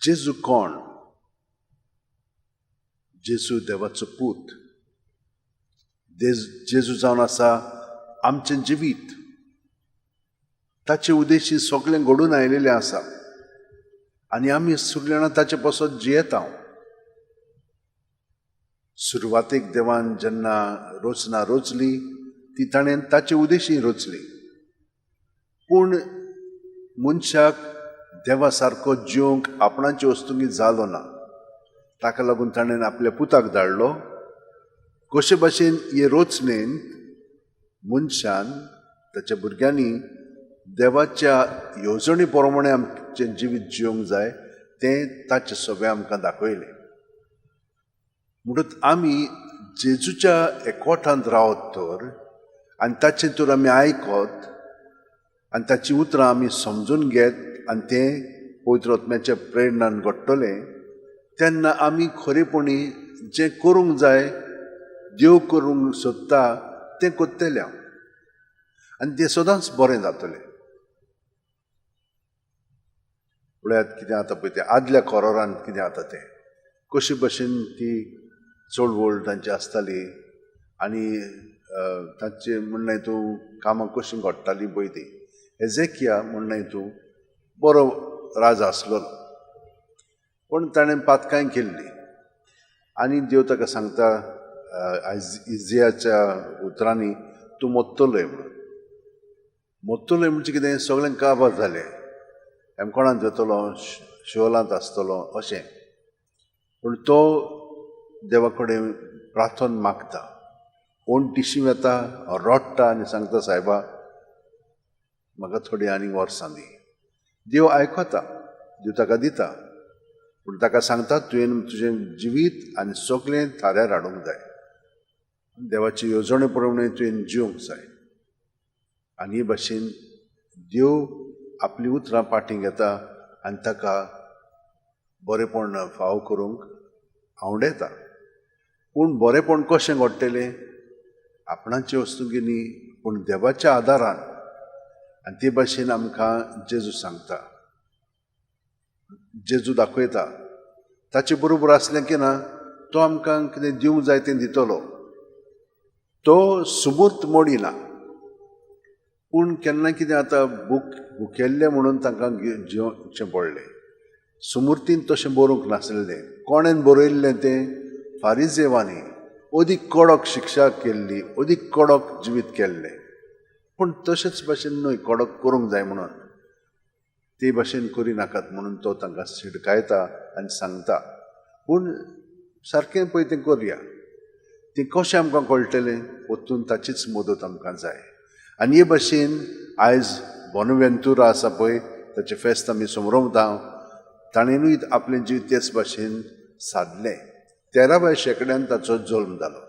जेजू कोण? जेजू देवाचो पूत. जेजू जावन आसा आमचें जिवीत. ताचे उद्देशी सगळें घडून आयिल्लें आसा आनी आमी सगळे जाणां ताचे पासत जियेता. सुरवातेक देवान जेन्ना रचना रचली ती ताणें ताचे उद्देशी रचली, पूण मनशाक देवा सारको जिवंक आपणाचे वस्तुंकी जालो ना. ताका लागून ताणें आपल्या पुताक धाडलो. कशे भाशेन हे रचनेन मनशान ताच्या भुरग्यांनी देवाच्या येवजणे प्रमाणे आमचें जिवीत जिवंक जाय तें ताचें सगळें आमकां दाखयलें. म्हणटच आमी जेजूच्या एकवटांत रावत तर आनी ताचें तर आमी आयकत आनी ताचीं उतरां आमी समजून घेत आनी तें पवित्र आत्म्याच्या प्रेरणान घडटलें तेन्ना आमी खरेपणी जें करूंक जाय, देव करूंक सोदता तें करतले हांव आनी तें सदांच बरें जातलें. पळयात कितें जाता पळय तें आदल्या कोरोरान कितें जाता तें, कशे भशेन ती चळवळ तांची आसताली आनी तांचे म्हणणें तूं कामां कशीं घडटालीं पळय ती. एजेकिया म्हणणें तूं बरो राजा आसलेलो, पूण ताणें पातकांय केल्ली आनी देव ताका सांगता इजियाच्या उतरांनी तूं मोत्तलोय म्हणून. मोत्तलोय म्हणजे कितें? सगळें काबार जालें, हेमकोणांत वतलो, शिवलांत आसतलो अशें. पूण तो देवा कडेन प्रार्थना मागता, ओणटिशी वता, रडटा आनी सांगता, सायबा म्हाका थोडी आनीक वर्सां दी. देव आयकता, देव ताका दिता, पूण ताका सांगता तुवें तुजें जिवीत आनी सगळें थाऱ्यार हाडूंक जाय, देवाची येवजणे प्रमाणे तुवें जिवंक जाय. आनी हे भाशेन देव आपलीं उतरां फाटीं घेता आनी ताका बरेपण फाव करूंक आवडटा. पूण बरेपण कशें घडटलें? आपणाचे वस्तुंकी न्ही, पूण देवाच्या आदारान. आनी ते भाशेन आमकां जेजू सांगता, जेजू दाखयता, ताचे बरोबर आसलें की ना तो आमकां कितें दिवंक जाय तें दितलो. तो सुमूर्त मोडिना, पूण केन्ना कितें आतां भुकेल्लें म्हणून तांकां जिवचें पडलें. सुमुर्तीन तशें बरोवंक नासलें. कोणेन बरयल्लें तें? फारिजेवांनी अदीक कडक शिक्षा केल्ली, अदीक कडक जिवीत केल्लें. पूण तशेंच भाशेन न्हय, कडक करूंक जाय म्हणून ते भाशेन करिनाकात म्हणून तो तांकां शिडकायता आनी सांगता. पूण सारकें पळय तें करया, तें कशें आमकां कळटलें? वतून ताचीच मदत आमकां जाय. आनी हे भाशेन आयज बोनवेंतुरा आसा पळय, ताचें फेस्त आमी समरोवता. ताणेनूय आपलें जिवीत तेच भाशेन सादलें. 13व्या शेंकड्यान ताचो जल्म जालो.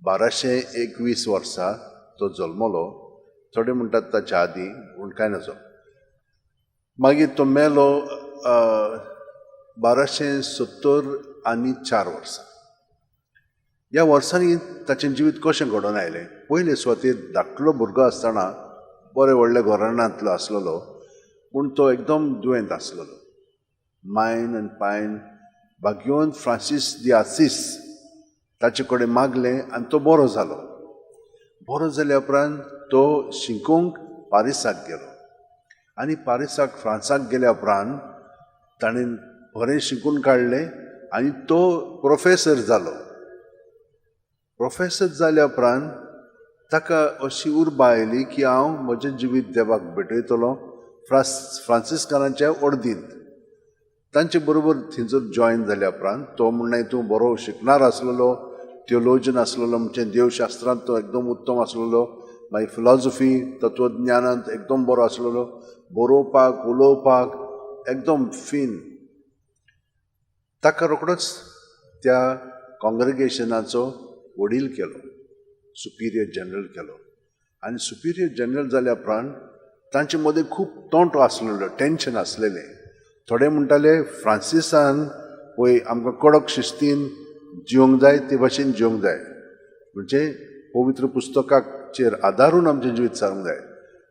1221 वर्सा तो जल्मलो. थोडे म्हणटात ताच्या आदीं, पूण कांय नजो. मागीर तो मेलो 1274 वर्सा. ह्या वर्सांनी ताचें जिवीत कशें घडोवन आयलें? पयले सुवातेर धाकलो भुरगो आसतना बरे व्हडल्या घराण्यांतलो आसलेलो, पूण तो एकदम दुयेंत आसलेलो. मायन आनी पायन भाग्यवंत फ्रांसीस दी आसीस ताचे कडेन मागलें आनी तो बरो जालो. बरो जाल्या उपरांत तो शिकोवंक पारिसाक गेलो आनी पारिसाक फ्रांसाक गेल्या उपरांत ताणें बरें शिकून काडलें आनी तो प्रोफेसर जालो. प्रोफेसर जाल्या उपरांत ताका अशी उर्बा आयली की हांव म्हजें जिवीत देवाक भेटयतलो फ्रांसिस्कानाच्या अर्दींत. तांचे बरोबर थंयसर जॉयन जाल्या उपरांत तो म्हणणें तूं बरो शिकणार आसलेलो, थियोलॉजन आसलेलो, म्हणजे देवशास्त्रांत तो एकदम उत्तम आसलेलो, मागीर फिलॉसॉफी तत्वज्ञानांत एकदम बरो आसलेलो, बरोवपाक उलोवपाक एकदम फिन. ताका रोखडोच त्या कॉंग्रिगेशनाचो वडील केलो, सुपिरियर जनरल केलो. आनी सुपिरियर जनरल जाल्या उपरांत तांचे मदें खूब तोंटो आसलेलो, टेंशन आसलेलें. थोडे म्हणटाले फ्रांसिसान पळय आमकां कडक शिस्तीन जिवंक जाय, ते भाशेन जिवंक जाय, म्हणजे पवित्र पुस्तकाचेर आदारून आमचें जिवीत सारूंक जाय.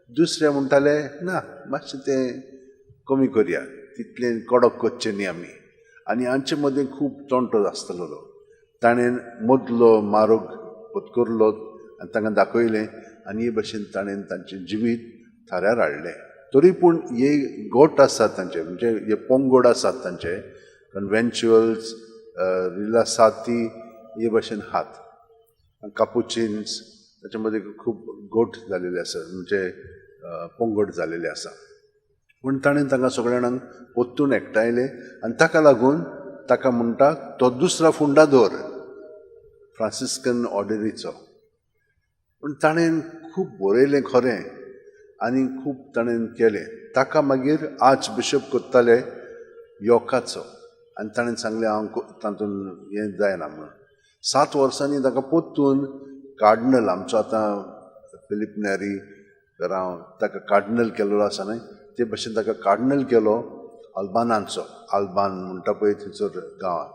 दुसरे म्हणटाले ना, मातशें तें कमी करया, ती तितलें कडक करचें न्ही आमी. आनी हांचे मदीं खूब तंटो आसतलो. ताणें मदलो मार्ग पत्करलो आनी तांकां दाखयलें आनी हे भशेन ताणें तांचें जिवीत थाऱ्यार हाडलें. तरी पूण हे गोट आसात तांचे, म्हणजे हे पंगड आसात तांचे, कन्वेंच्युअल्स, रिलासाती हे भशेन आहात, कापुचिन्स, ताचे मदीं खूब गोट जालेले आसा, म्हणजे पंगड जालेले आसा. पूण ताणें तांकां सगळ्या जाणांक परतून एकठांयले आनी ताका लागून ताका म्हणटा तो दुसरा फुंडादोर फ्रांसिस्कन ऑर्डरीचो. पूण ताणें खूब बरयलें खरें आनी खूब ताणें केलें. ताका मागीर आर्च बिशप करताले योकाचो आनी ताणें सांगलें हांव तातूंत हें जायना म्हणून. 7 वर्सांनी ताका परतून कार्डिनल, आमचो आतां फिलीप नेरी राव ताका कार्डिनल केल्लो आसा न्हय, ते भशेन ताका कार्डिनल केलो अल्बानांचो, आल्बान म्हणटा पळय थंयसर गांवांत,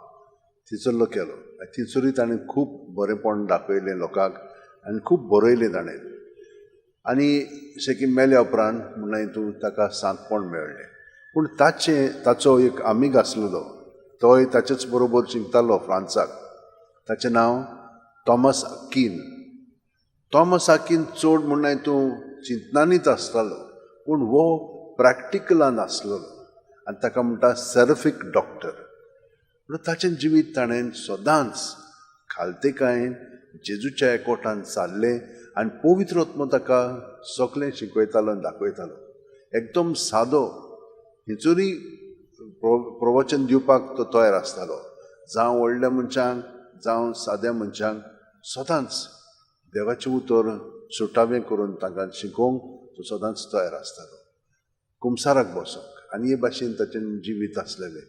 थंयसरलो केलो. थंयसरूय ताणें खूब बरेंपण दाखयलें लोकांक आनी खूब बरयलें ताणें. आनी शेकी मेल्या उपरांत म्हणून तूं ताका सांतपण मेळ्ळें. पूण ताचो एक आमीग आसलेलो, तोय ताचेच बरोबर शिकतालो फ्रांसाक, ताचें नांव थॉमस आकीन. थॉमस आकीन चड म्हणून तूं चिंतनानीच आसतालो, पूण हो प्रॅक्टिकलान आसलेलो आनी ताका म्हणटा सेरफीक डॉक्टर. म्हणून ताचें जिवीत ताणें सदांच खालतेकायेन जेजूच्या एकवटान चाललें आनी पवित्र आत्मो ताका सगळें शिकयतालो आनी दाखयतालो. एकदम सादो, हिचोरी प्रवचन दिवपाक तो तयार आसतालो, जावं व्हडल्या मनशांक जावं साद्या मनशांक, सदांच देवाचें उतर सुटावें करून तांकां शिकोवंक तो सदांच तयार आसतालो, कुमसाराक बसोंक. आनी हे भाशेन ताचें जिवीत आसलेलें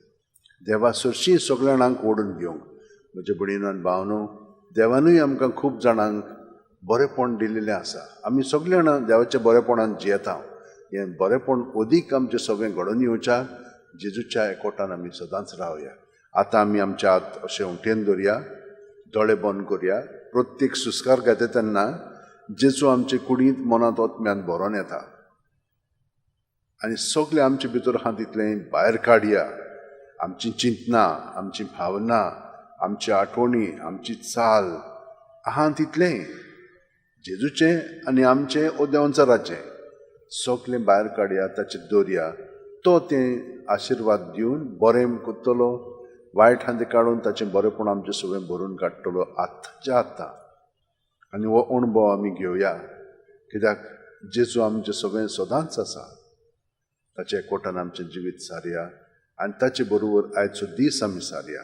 देवा सरशीं सगळ्या जाणांक ओडून घेवंक. म्हजे भयणीनो आनी भावनो, देवानूय आमकां खूब जाणांक बरेंपण दिलेलें आसा. आमी सगळे जाणां देवाच्या बरेपणान जियेता. हें बरेंपण अदीक आमचें सगळें घडोवन येवच्याक जेजूच्या एकवटान आमी सदांच रावया. आतां आमी आमच्या हात अशें उटेन दवरया, दोळे बंद करया. प्रत्येक सुस्कार घेता तेन्ना जेजू आमचे कुडींत, मनांत, आत्म्यांत भरोन येता आनी सगळें आमचे भितर आहा तितलें भायर काडया. आमची चिंतनां, आमची भावना, आमची आठवणी, आमची चाल आहा तितलें जेजूचें आनी आमचें ओ देवचाराचें सगळें भायर काडया, ताचेर दवरया. तो तें आशिर्वाद दिवन बरें करतलो, वायट आहा तें काडून ताचें बरेंपण आमचें सगळें भरून काडटलो आतांच्या आतां. आनी हो अणभव आमी घेवया, कित्याक जेजू आमचें सगळें सदांच आसा. ताच्या एकवटान आमचें जिवीत सारया आनी ताचे बरोबर आयचो दीस आमी सारया.